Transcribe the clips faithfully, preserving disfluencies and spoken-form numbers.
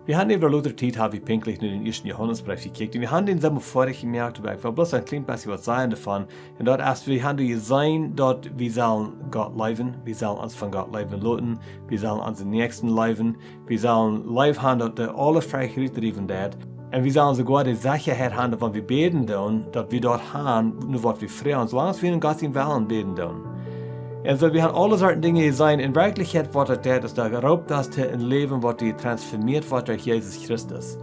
Wie haben äwa lota Tiet, haben wie pinkjlich no dän ieeschten Johanes Breef jekjikjt. Un wie haben dän soo foadich jemoakt, oba ekj well bloos een kjlien bät waut sajen doavon. Un daut es, wie haben jeseenen, daut wie sellen Gott leewen, wie sellen ons von Gott leewen loten, wie sellen onsen Näakjsten leewen, wie sellen leew haben, daut dee aule Furcht utdriewen deit. Un wie sellen soogoa de Sechaheit haben, daut wan wie bäden doonen, daut wie daut haben, no waut wie froagen, soo lang aus wie en Gott sienen Wellen bäden doonen. Un soo, wie haben aule Sorten Dinja jeseenen. En Werkjlichkjeit, waut daut deit, es, daut roopt ons to een Läwen, waut transformieet woat derch Jesus Christus.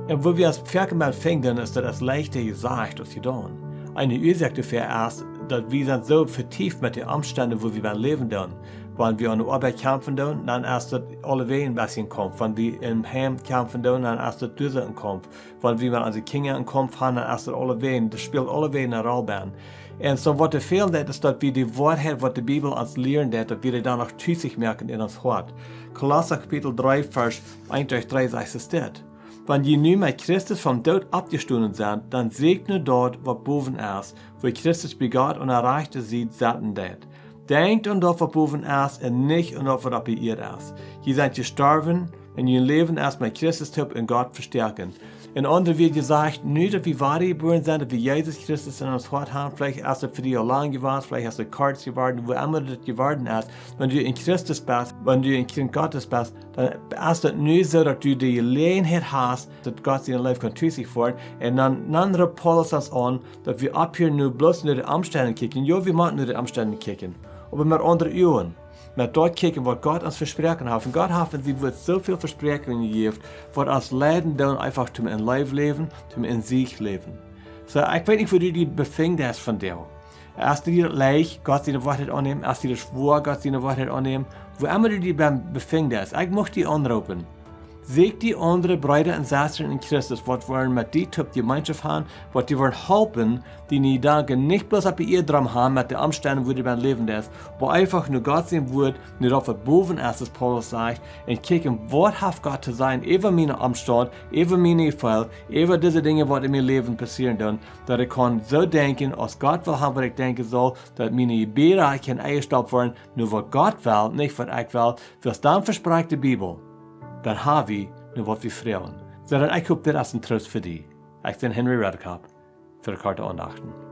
Un wua wie ons foaken met finjen, es daut es leichta jesajcht aus jedonen. Eene Uasoak doafäa es, daut wie sent soo vetieft met de Omstend, wua wie bie läwen doonen. Wan wie aun de Oabeit kjamfen doonen, dan es daut aulewäajen een bät een Kaumf. Wan wie em Heim kjamfen doonen, dan es daut doa een Kaumf. Wan wie met onse Kjinja een Kaumf haben, dan es daut aulewäajen, daut spält aulewäajen eene Roll bie. Un soo waut doa fält, daut es, daut wie de Woarheit, waut de Bibel ons lieren deit, daut wie dee dan uk tus moaken en ons Hoat. Kolossa Kapitel dree, Varsch eent bat dree sajcht et dit: Wan jie nu met Christus vom Doot oppjestonen sent, dan sieekjt no daut, waut bowen es, wua Christus bie Gott aun de rajchte Sied sitten deit. Denkjt aun daut, waut bowen es, un nich aun daut, waut oppe Ieed es. Jie sent jestorwen, un jun Läwen es met Christus toop en Gott vestoaken. En aundre Wieed jesajcht, nu daut wie wadajebuaren sent, daut wie Jesus Christus en ons Hoat haben, veleicht es daut fa die aul lang jewast, veleicht es daut kort jeworden, woo emma daut jeworden es, wan du en Christus best, wan du een Kjint Gottes best, dan es daut nu soo, daut du de Jeläajenheit hast, daut Gott siene Leew kaun tus woaren. Un dan, dan roopt Paulus ons aun, daut wie opphieren nu bloos no de Omstend kjikjen. Jo, wie motten no de Omstend kjikjen, oba met aundre Uagen. Met daut kjikjen, waut Gott ons vesproaken haft. Un Gott haft en sien Wuat soo väl Vespräakjungen jejäft, waut ons leiden doonen, eefach toom en Leew läwen, toom en Siech läwen. Soo, ekj weet nich, wua du die befinjst vondoag. Es die daut leicht, Gott siene Woarheit aunnämen? Es die daut schwoa, Gott siene Woarheit aunnämen? Wua emma du die bie befinjst, ekj mucht die aunroopen. Sieekj die aundre Breeda un Sestren en Christus, waut woaren met die toop Jemeenschoft haben, waut die woaren halpen, diene Jedanken nich bloos oppe Ieed haben met de Omstend, wua du bie läwen deist, oba eefach no Gott sien Wuat, no daut, waut bowen es, aus Paulus sajcht, un kjikjen, waut haft Gott to sajen äwa miene Omstend, äwa miene Jefeel, äwa dise Dinja, waut en mien Läwen passieren doonen, daut ekj kaun soo denkjen, aus Gott well haben, waut ekj denkjen saul, daut miene Jebäda kjennen enjestalt woaren, no waut Gott well, nich waut ekj well, wiels dan vesprakjt de Bibel, dan hab wie no waut wie froagen. Soo daut ekj hop, dit es een Troost fa die. Ekj sie Henry Redekop fa de Korte Aundachten.